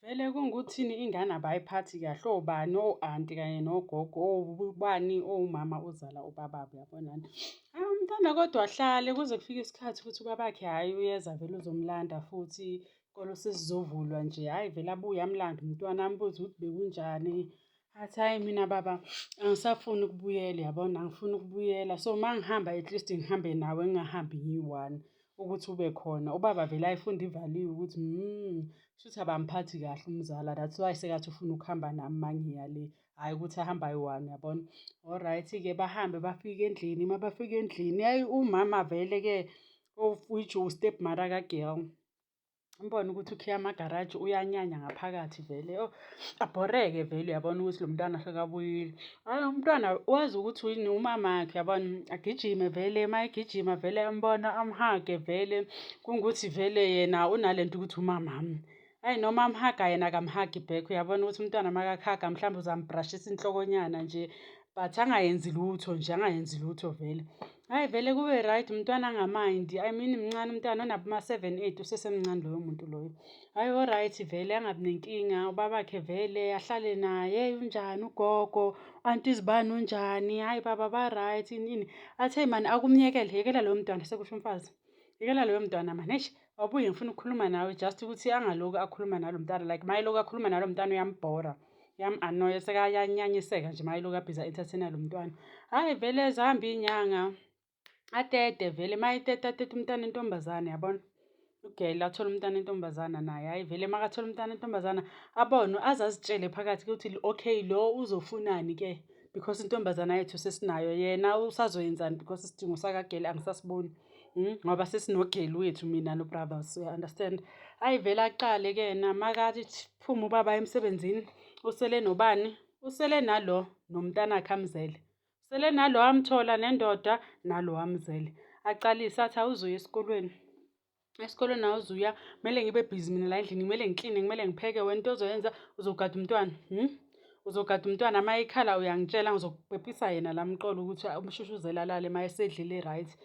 Vele kungukuthini ingane abayiphathi kahle obani o-anti kanye nogogo obani owumama ozala ubababo uyabonani. Hhayi umntwana kodwa ahlale kuze kufike isikhathi ukuthi ubabakhe hhayi uyeza vele uzomlanda futhi isikole sesizovulwa nje, hhayi vele abuye amlande umntwana ambuze ukuthi bekunjani. Athi hhayi mina baba angisafuni ukubuyela uyabona, angifuni ukubuyela so uma ngihamba at least ngihambe nawe ngingahambi ngiyi-one ukuthi ube khona. Ubaba vele ayifunde ivaliwe ukuthi shuthi abamphathi kahle umzala that's why sekathi ufuna ukuhamba nami uma ngiya le, hhayi ukuthi ahambe ayi-one uyabona. Alright-ke bahambe bafike endlini, uma bafika endlini hhayi umama vele-ke of which u-step mother ka-girl. Umbone ukuthi ukhiye amagaraji uyanyanya ngaphakathi vele oh abhoreke vele uyabona ukuthi lo mntwana sekabuyile. Hhayi umntwana wazi ukuthi yini umamakhe uyabona, agijime vele uma egijima vele ambona amuhage vele kungukuthi vele yena unalento ukuthi umamami. Hhayi noma amhaga yena akamhagi back uyabona ukuthi umntwana makakhaga mhlawumbe uzambrashisa inhlokonyana nje but angayenzi lutho nje angayenzi lutho vele. Hhayi vele kube right umntwana angamayindi. I mean mncane umntwana unabo ma-seven eight usesemncane loyo muntu loyo. Hhayi o-right vele angabi nenkinga, ubabakhe vele ahlale naye, hheyi unjani ugogo, anti zibani unjani, hhayi baba ba-right ini ini. Athi hheyi mani akumyekele, yekela loyo mntwana sekusho umfazi. Yekela loyo mntwana mani, eish awubuye ngifuna ukukhuluma nawe just ukuthi angaloku akhuluma nalo mntwana like mayeloku akhuluma nalo mntwana uyambhora. Yam-annoy-a sekayanyanyiseka nje mayeloku abhizi a-entertain-a lo mntwana. Hhayi vele zihamba iy'nyanga, atete vele uma eteta atete umntwana intombazane yabona. Ugele athole umntwana intombazana naye, hhayi vele makathola umntwana intombazana abone aze azitshele phakathi ukuthi okay lo uzofunani-ke because intombazana yethu sesinayo yena usazoyenzani because isidingo sakagele angisasiboni. Ngoba sesinogeli wethu mina no-brothers, you understand? Hhayi vele aqale-ke na makathi phuma ubaba emsebenzini usele nobani? Usele nalo nomntanakhe amzele. Usele nalo amthola nendoda nalo amzele. Acalise athi awuzuya esikolweni. Esikolweni awuzuya, kumele ngibe bhizi mina la endlini, kumele ngikline, kumele ngipheke. Wena into ozoyenza uzogada umntwana, Uzogada umntwana uma ekhala uyangitshela ngizokupepisa yena la mqolo ukuthi umshushuzele alale uma esedlile right.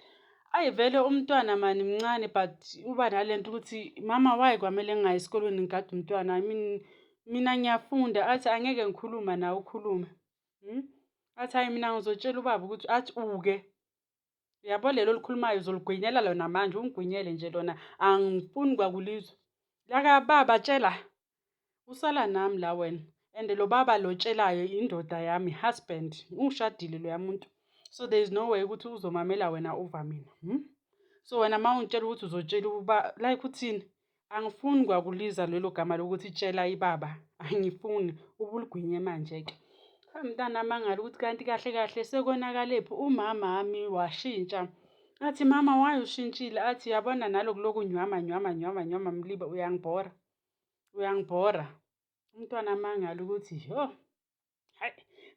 Ayi vele umntwana mani mncane but uba nalento ukuthi mama why kwamele ngingayi esikolweni ngigade umntwana. I mean mina ngiyafunda athi angeke ngikhuluma nawe ukhulume. Athi hhayi mina ngizotshela ubaba ukuthi athi uke. Uyabo lelo olikhulumayo uzoligwinyela lona manje ungigwinyele nje lona angifuni kwakulizwa. Laka baba tshela usala nami la wena and lo baba lo tshelayo indoda yami husband ungishadile loya muntu so there is no way ukuthi uzomamela wena over mina So wena uma ungitshela ukuthi uzotshela uba like uthini angifuni kwakuliza lelo gama lokuthi tshela ibaba angifuni ubuligwinye manje-ke. Mntana amangala ukuthi kanti kahle kahle sekonakalephi umamami washintsha. Athi mama why ushintshile? Athi yabona naloku loku nywama nywama nywama nywama mlibe uyangibhora. Uyangibhora. Umntwana amangala ukuthi yo hayi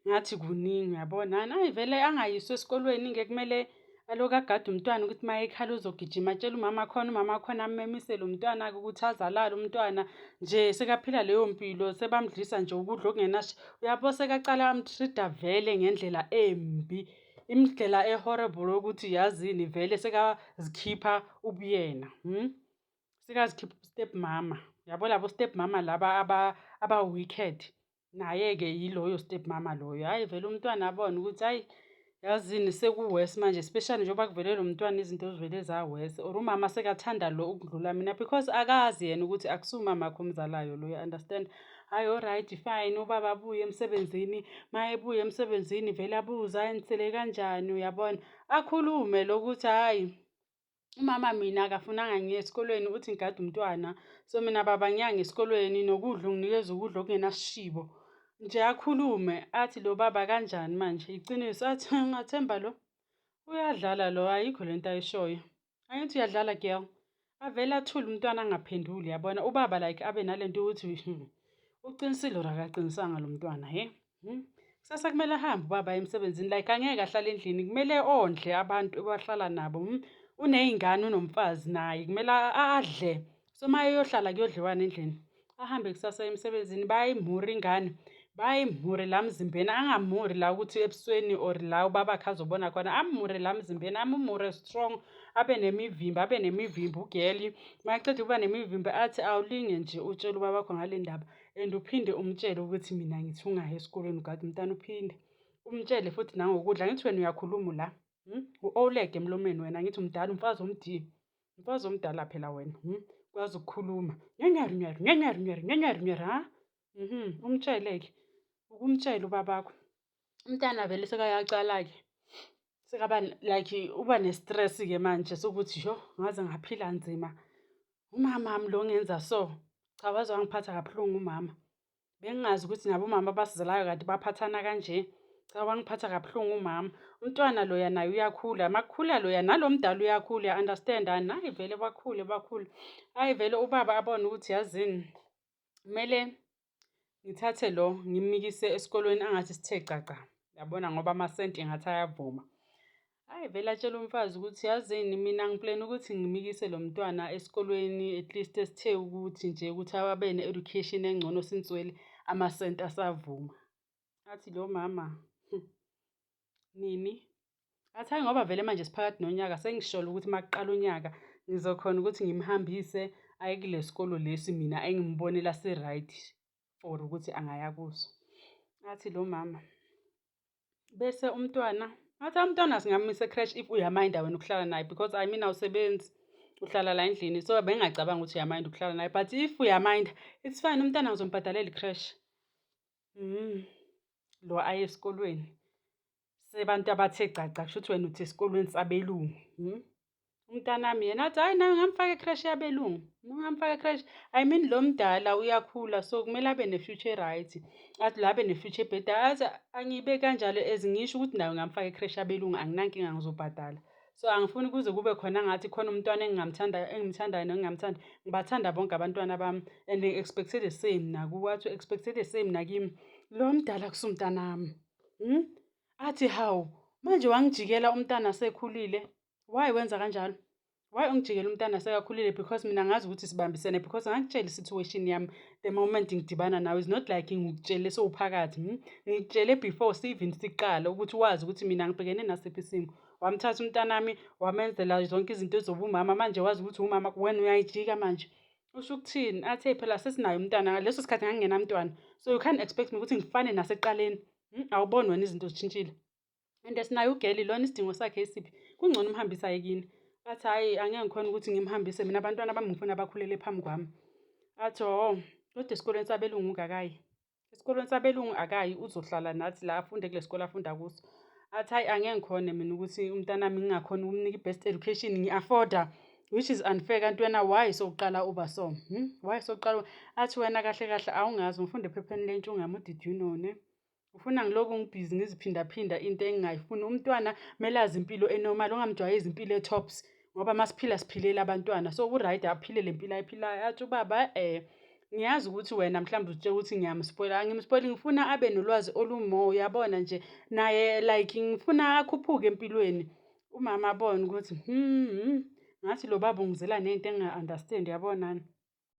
ngathi kuningi uyabona. Hayi vele angayiswa esikolweni-ke kumele aloku agade umntwana ukuthi uma ekhala uzogijima atshele umama khona, umama khona ammemise lo mntwana-ke ukuthi azalale umntwana nje sekaphila leyo mpilo sebamdlisa nje ukudla okungenashi. Uyabo sekacala amtreat-a vele ngendlela embi, indlela e-horrible yokuthi yazini vele sekazikhipha ubuyena, Sekazikhipha u-step mama, uyabo labo step mama laba aba-wicked. Naye-ke yiloyo step mama loyo. Hhayi vele umntwana abone ukuthi hhayi yazini seku-worse manje especially njengoba kuvele lo mntwana izinto zivele za-worse or umama sekathanda lo ukudlula mina because akazi yena ukuthi akusiwo umamakhe omzalayo lo, you understand? Hhayi alright fine ubaba abuye emsebenzini, uma ebuya emsebenzini vele abuze hhayi nisele kanjani uyabona? Akhulume lo ukuthi hhayi umama mina akafunanga ngiye esikolweni uthi ngigade umntwana so mina baba ngiyanga esikolweni nokudla unginikeza ukudla okungenasishibo. Nje akhulume athi lo baba kanjani manje iqiniso athi ungathemba lo uyadlala lo ayikho lento ayishoyo. Angithi uyadlala girl. Avele athule umntwana angaphenduli yabona ubaba like abe nalento ukuthi uqinisile or akaqinisanga lo mntwana he. Kusasa kumele ahambe ubaba emsebenzini like angeke ahlale endlini kumele ondle abantu abahlala nabo. Uney'ngane unomfazi naye kumele adle. So uma eyohlala kuyodliwani endlini. Ahambe kusasa emsebenzini bayayimhura ingane. Bayimhure la mzimbeni, angamhuri la ukuthi ebusweni or la ubabakhe azobona khona, amhure la mzimbeni, amumhure strong, abe nemivimbo, abe nemivimbo ugeli. Makaceda ukuba nemivimbo athi awulinge nje utshele ubabakho ngale ndaba and uphinde umtshele ukuthi mina ngithi ungayi esikolweni ugade umntana uphinde umtshele futhi nangokudla. Angithi wena uyakhuluma la, U-Oleg emlomeni wena, angithi umdala umfazi omdini. Mfazi omdala phela wena, Kwazi ukukhuluma. Nyenyeri nyeri nyenyeri nyeri nyenyeri nyeri ha? Umtshele-ke, ukumtshela ubabakho. Umntana vele sekayacala-ke. Sekaba like uba ne-stress-ke manje sokuthi yo ngaze ngaphila nzima. Umamami lo ngenza so. Cha waze wangiphatha kabuhlungu umama. Bengingazi ukuthi nabomama abasizalayo kanti baphathana kanje. Cha wangiphatha kabuhlungu umama. Umntwana loya naye uyakhula. Makukhula loya nalo mdala uyakhula, uya-understand. Nayi vele bakhule bakhule. Hhayi vele ubaba abone ukuthi yazini kumele ngithathe lo ngimikise esikolweni angathi sithe caca yabona ngoba amasenti ngathi ayavuma. Hhayi vele atshele umfazi ukuthi yazini mina ngiplena ukuthi ngimikise lo mntwana esikolweni at least esithe ukuthi nje ukuthi abe ne-education engcono since amasenti asavuma. Athi lo mama nini? Athi hhayi ngoba vele manje siphakathi nonyaka sengisholo ukuthi uma kuqala unyaka ngizokhona ukuthi ngimhambise aye kule sikolo lesi mina engimbonela si-right for ukuthi angaya kuso. Athi lo mama, bese umntwana athi umntwana singamisa e-creche if uyamayinda wena ukuhlala naye because I mean awusebenzi uhlala la endlini so bengingacabanga ukuthi uyamayinda ukuhlala naye but if uyamayinda it's fine umntwana ngizombhadalela i-creche. Lo aye esikolweni sebantu abathe gcagca kusho ukuthi wena uthi esikolweni sabelungu. Umntanami yena athi hhayi nawe ngamfaka e-creche yabelungu, ngamfaka e-creche. I mean lo mdala uyakhula so kumele abe ne-future e-right. Athi la abe ne-future ebhedayo. Athi angiyibeki kanjalo as ngisho ukuthi nawe ngamfaka e-creche yabelungu anginankinga ngizobhadala. So angifuni kuze kube khona ngathi khona umntwana engingamthandayo engimthandayo nengingamthandi. Ngibathanda bonke abantwana bami and ngi-expect-e the same nakuwe. Athi u-expect-e the same nakimi. Lo mdala kusumntanami. Athi hawu manje wangijikela umntana sekhulile. Why wenza kanjalo? Why ungijikela umntana sekakhulile? Because mina ngazi ukuthi sibambisene because ngakutshela i-situation yami the moment ngidibana nawe. It's not like ngikutshele sowuphakathi. Ngikutshele before even siqala ukuthi wazi ukuthi mina ngibhekene nasiphi isimo. Wamthatha umntanami wamenzela zonke izinto ezobumama manje wazi ukuthi umama wena uyayijika manje. Usho ukuthini? Athi hey phela sesinaye umntwana ngaleso sikhathi ngangingenamntwana. So you can't expect me ukuthi ngifane nasekuqaleni. Awuboni wena izinto zishintshile. And sinaye ugeli lona isidingo sakhe isiphi? Kungcono umhambise aye kini. Athi hhayi angeke ngikhone ukuthi ngimhambise mina abantwana bami ngifuna bakhulele phambi kwami. Athi oh kodwa esikolweni sabelungu ungakayi. Esikolweni sabelungu akayi uzohlala nathi la afunde kule sikole afunda kuso. Athi hhayi angeke ngikhone mina ukuthi umntanami ngingakhoni ukumnika i-best education ngi-afforda which is unfair kanti wena why sowuqala uba so? Why sowuqala? Athi wena kahle kahle awungazi ngifunda ephepheni lentshungama did you know ne? Ufuna ngilokhu ngibhizi ngiziphindaphinda into engingayifuni. Umntwana kumele azi impilo e-normal, ungamjwayezi impilo e-tops ngoba masiphila siphilela abantwana. So ku-right aphile le mpilo ayiphilayo. Athi ubaba ngiyazi ukuthi wena mhlawumbe uzitshela ukuthi ngiyamspoila. Angimspoili ngifuna abe nolwazi olu-more uyabona nje naye like ngifuna akhuphuke empilweni. Umama abone ukuthi ngathi lo baba ungizela nento enginga-understand yabonani.